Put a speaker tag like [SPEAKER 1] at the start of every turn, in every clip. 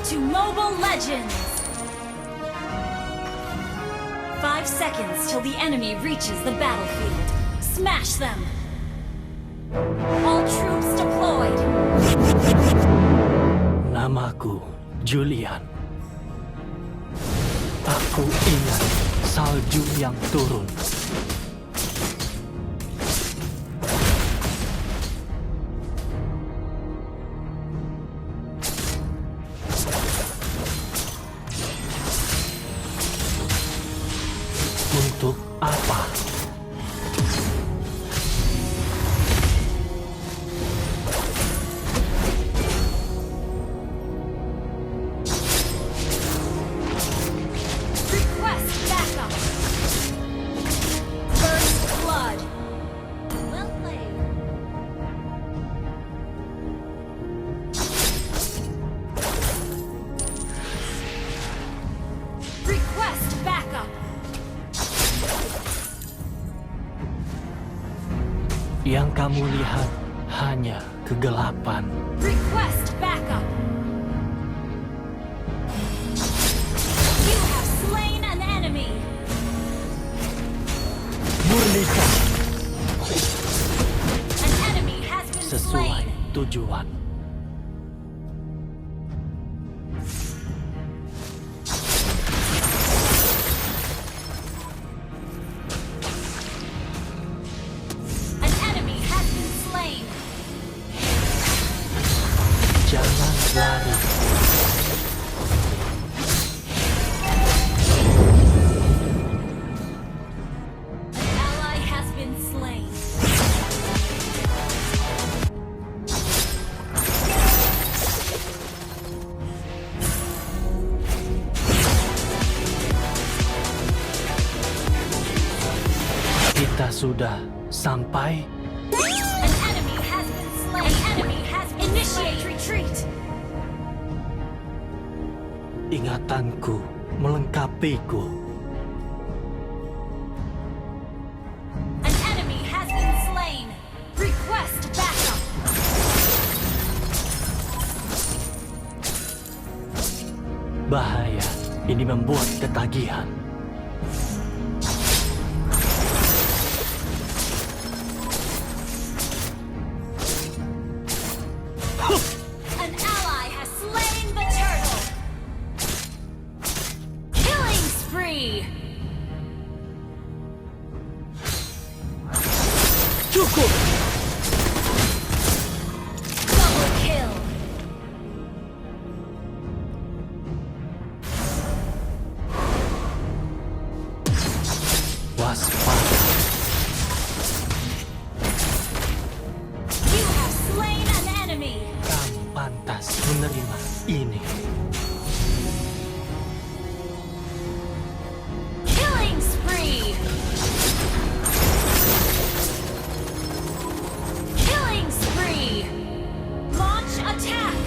[SPEAKER 1] to Mobile Legends! 5 seconds till the enemy reaches the battlefield. Smash them! All troops deployed!
[SPEAKER 2] Namaku Julian. Aku ingat salju yang turun. Untuk apa?
[SPEAKER 1] Request backup! First blood! Well played. Request backup!
[SPEAKER 2] Yang kamu lihat hanya kegelapan.
[SPEAKER 1] Request backup! You have slain an enemy!
[SPEAKER 2] Murnikan
[SPEAKER 1] An enemy has been
[SPEAKER 2] sesuai
[SPEAKER 1] slain!
[SPEAKER 2] tujuan.
[SPEAKER 1] An enemy has been slain!
[SPEAKER 2] Jangan lari.
[SPEAKER 1] An ally has been slain!
[SPEAKER 2] Kita sudah sampai.
[SPEAKER 1] An enemy has been slain! An enemy has been initiate retreat!
[SPEAKER 2] Ingatanku melengkapiku.
[SPEAKER 1] An enemy has been slain! Request backup!
[SPEAKER 2] Bahaya, ini membuat ketagihan.
[SPEAKER 1] An ally has slain the turtle! Killing spree!
[SPEAKER 2] Cukup!
[SPEAKER 1] Double kill!
[SPEAKER 2] Waspada.
[SPEAKER 1] You have slain an enemy!
[SPEAKER 2] Kamu pantas menerima ini.
[SPEAKER 1] Killing spree! Killing spree! Launch attack!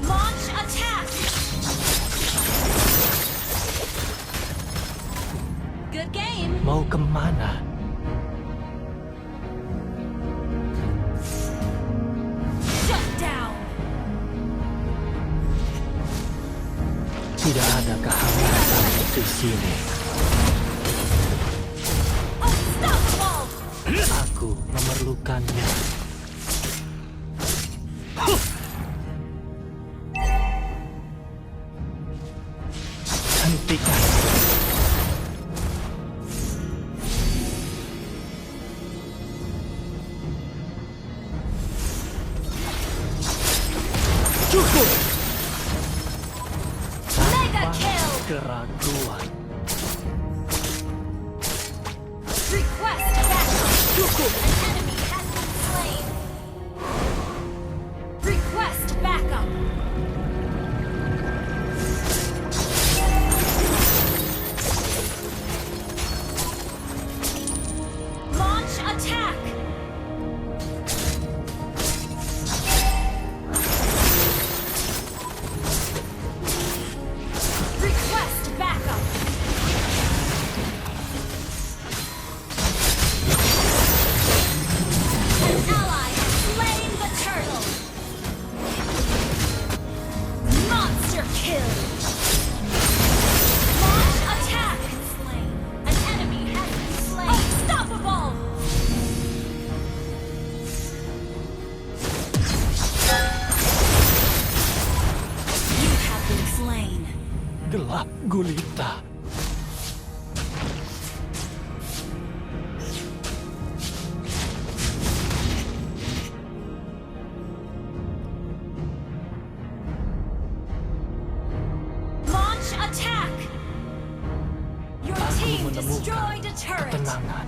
[SPEAKER 1] Launch attack! Good game!
[SPEAKER 2] Mau kemana?
[SPEAKER 1] Shut down!
[SPEAKER 2] Tidak ada kehangatan di sini.
[SPEAKER 1] Unstoppable!
[SPEAKER 2] Aku memerlukannya. Hentikan. Cukup.
[SPEAKER 1] Mega kill!
[SPEAKER 2] Keraguan.
[SPEAKER 1] Request backup!
[SPEAKER 2] Cukup.
[SPEAKER 1] An enemy has been slain! Request backup! Launch attack! Request backup! kill. Launch attack. Slain. An enemy has been slain. Unstoppable. You have been slain.
[SPEAKER 2] Gelap gulita.
[SPEAKER 1] Launch attack. Your
[SPEAKER 2] Aku
[SPEAKER 1] team
[SPEAKER 2] menemukan
[SPEAKER 1] destroyed a turret.
[SPEAKER 2] ketenangan.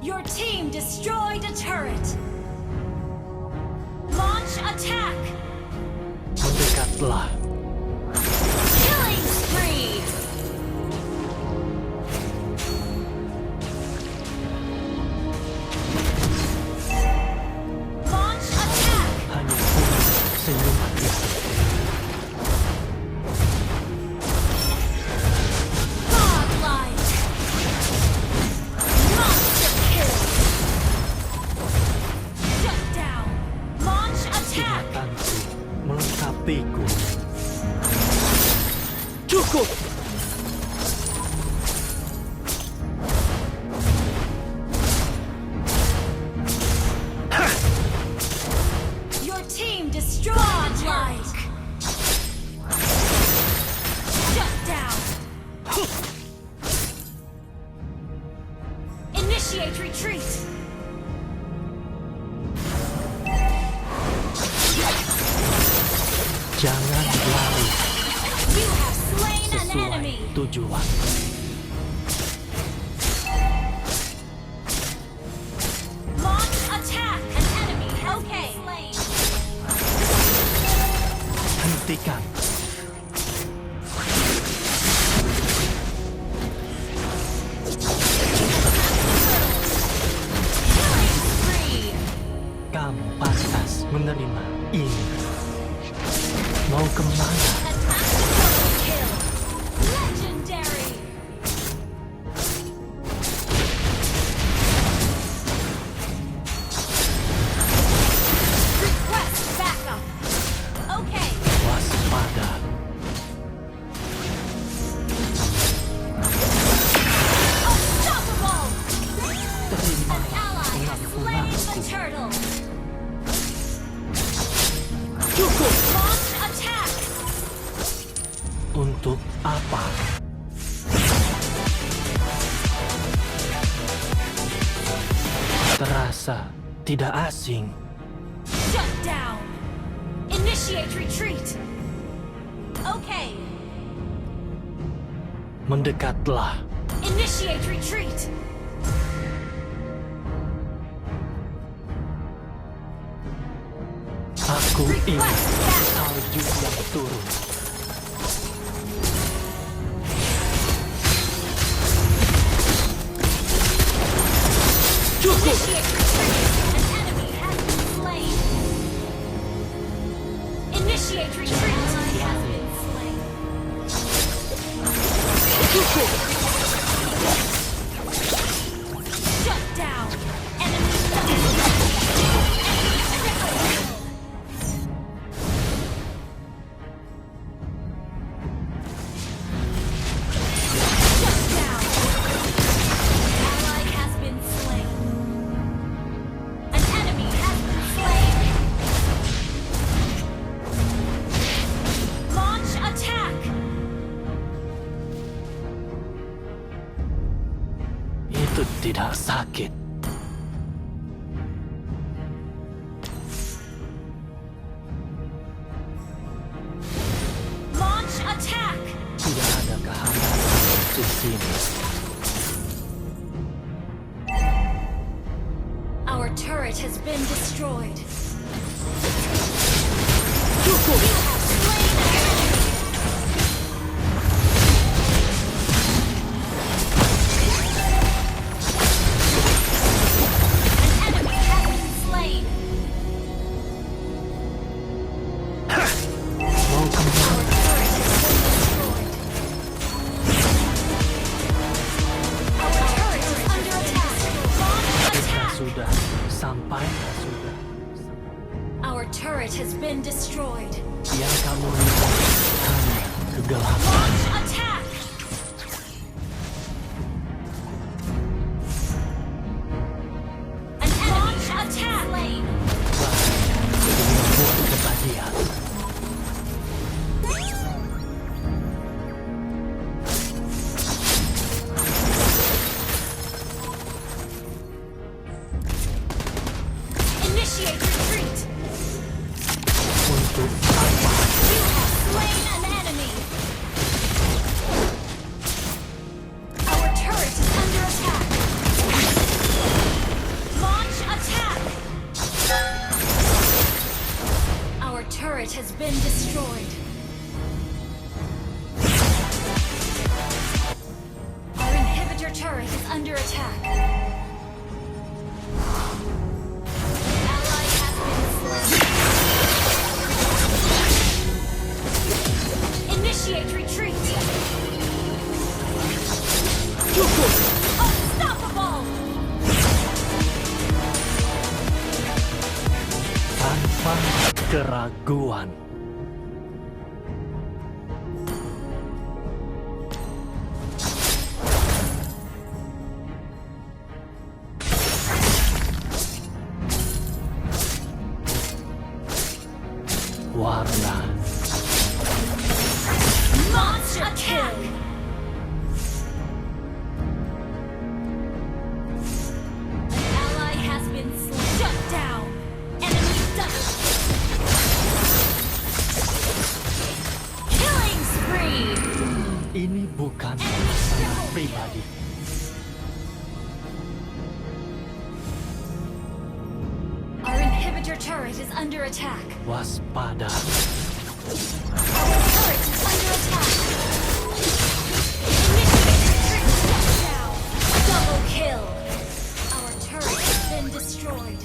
[SPEAKER 1] Your team destroyed a turret. Launch attack.
[SPEAKER 2] Mendekatlah.
[SPEAKER 1] Killing spree. Launch attack.
[SPEAKER 2] Hanya punya senyuman itu.
[SPEAKER 1] Godlike. Monster kill. Shut down. Launch attack.
[SPEAKER 2] Ingatanku melengkapiku. Cukup!
[SPEAKER 1] Your team destroyed like. Shut down. Initiate retreat.
[SPEAKER 2] Jangan lari
[SPEAKER 1] You have slain an
[SPEAKER 2] sesuai
[SPEAKER 1] enemy.
[SPEAKER 2] tujuan.
[SPEAKER 1] Launch attack. An enemy has been slain.
[SPEAKER 2] Hentikan.
[SPEAKER 1] Killing spree.
[SPEAKER 2] Kamu pantas menerima ini. Mau kemana?
[SPEAKER 1] Attack double kill. Legendary. Request backup. Okay.
[SPEAKER 2] Waspada.
[SPEAKER 1] Unstoppable. An
[SPEAKER 2] Terimalah
[SPEAKER 1] ally has slain the
[SPEAKER 2] pengampunanku.
[SPEAKER 1] turtle.
[SPEAKER 2] Cukup!
[SPEAKER 1] Launch attack.
[SPEAKER 2] Untuk apa? Terasa tidak asing.
[SPEAKER 1] Shut down. Initiate retreat. Okay.
[SPEAKER 2] Mendekatlah.
[SPEAKER 1] Initiate retreat.
[SPEAKER 2] Aku ingin
[SPEAKER 1] Request backup.
[SPEAKER 2] salju yang turun. Cukup!
[SPEAKER 1] Initiate retreat. An enemy has been slain. Initiate retreat. An ally has been slain.
[SPEAKER 2] Cukup!
[SPEAKER 1] Shut down. Enemy double kill. Enemy triple kill. Shut down. Ally has been slain. An enemy has been slain. Launch attack.
[SPEAKER 2] Itu tidak sakit.
[SPEAKER 1] Launch attack.
[SPEAKER 2] Tidak ada kehangatan di sini.
[SPEAKER 1] Our turret has been destroyed.
[SPEAKER 2] Cukup!
[SPEAKER 1] You have slain an enemy. An enemy has been slain.
[SPEAKER 2] Mau kemana?
[SPEAKER 1] Our turret has been destroyed. Our turret is under attack. Launch
[SPEAKER 2] Kita
[SPEAKER 1] attack.
[SPEAKER 2] sudah sampai sudah.
[SPEAKER 1] Our turret has been destroyed.
[SPEAKER 2] Yang kamu lihat hanya kegelapan.
[SPEAKER 1] Launch attack! An enemy attack! Slain.
[SPEAKER 2] Membuat ketagihan.
[SPEAKER 1] Initiate retreat!
[SPEAKER 2] Untuk apa?
[SPEAKER 1] You have slain an enemy! Our turret is under attack! Launch attack! Our turret has been destroyed. Our inhibitor turret is under attack. Ally has been slain. Initiate retreat! Unstoppable!
[SPEAKER 2] Tanpa keraguan. Warna
[SPEAKER 1] Monster attack! An ally has been slain. Shut down! Enemy double! Killing spree!
[SPEAKER 2] ini bukan
[SPEAKER 1] Enemy
[SPEAKER 2] masalah
[SPEAKER 1] triple
[SPEAKER 2] pribadi.
[SPEAKER 1] Our inhibitor turret is under attack.
[SPEAKER 2] Waspada.
[SPEAKER 1] Our turret is under attack. Initiate retreat. Shut down. Double kill. Our turret has been destroyed.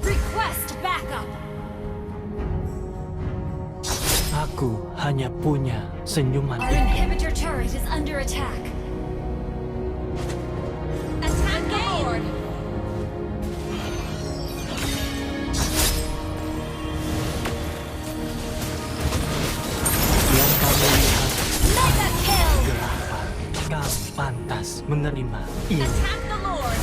[SPEAKER 1] Request backup.
[SPEAKER 2] Aku hanya punya senyuman
[SPEAKER 1] Our
[SPEAKER 2] itu.
[SPEAKER 1] inhibitor turret is under attack. Attack the Lord.
[SPEAKER 2] Yang kamu lihat
[SPEAKER 1] Mega kill.
[SPEAKER 2] kegelapan. Kamu pantas menerima ini.
[SPEAKER 1] Attack the Lord.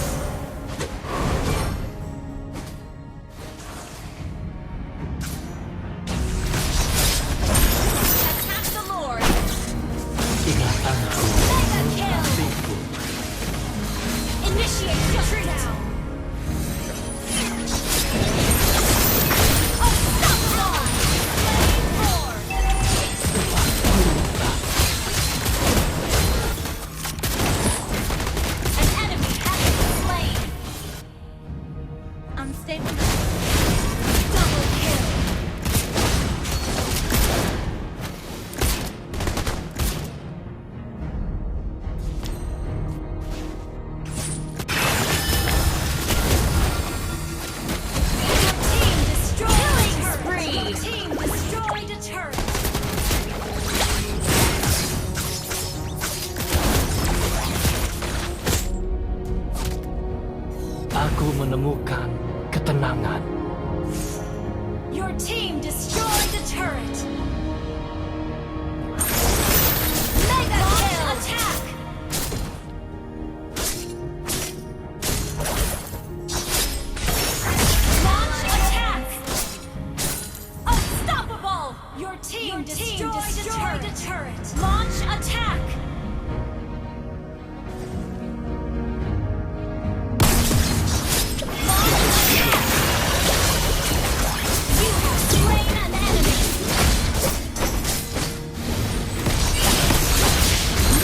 [SPEAKER 1] Attack the Lord.
[SPEAKER 2] Ingatanku mengasihiku.
[SPEAKER 1] Initiate retreat. Unstoppable. Flame roar. An enemy has been slain. Unstable. Double kill. Team destroyed a turret. Team destroyed a turret.
[SPEAKER 2] Aku menemukan ketenangan.
[SPEAKER 1] Your team destroyed the turret. Mega kill. Attack. Launch attack. Unstoppable. Your team destroyed a turret. Launch attack. You have slain an enemy.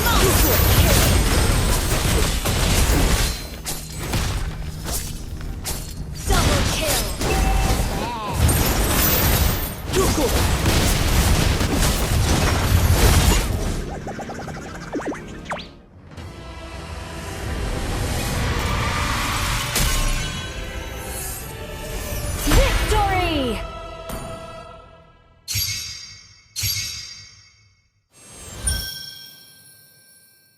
[SPEAKER 1] Monster kill. Double kill.
[SPEAKER 2] Cukup!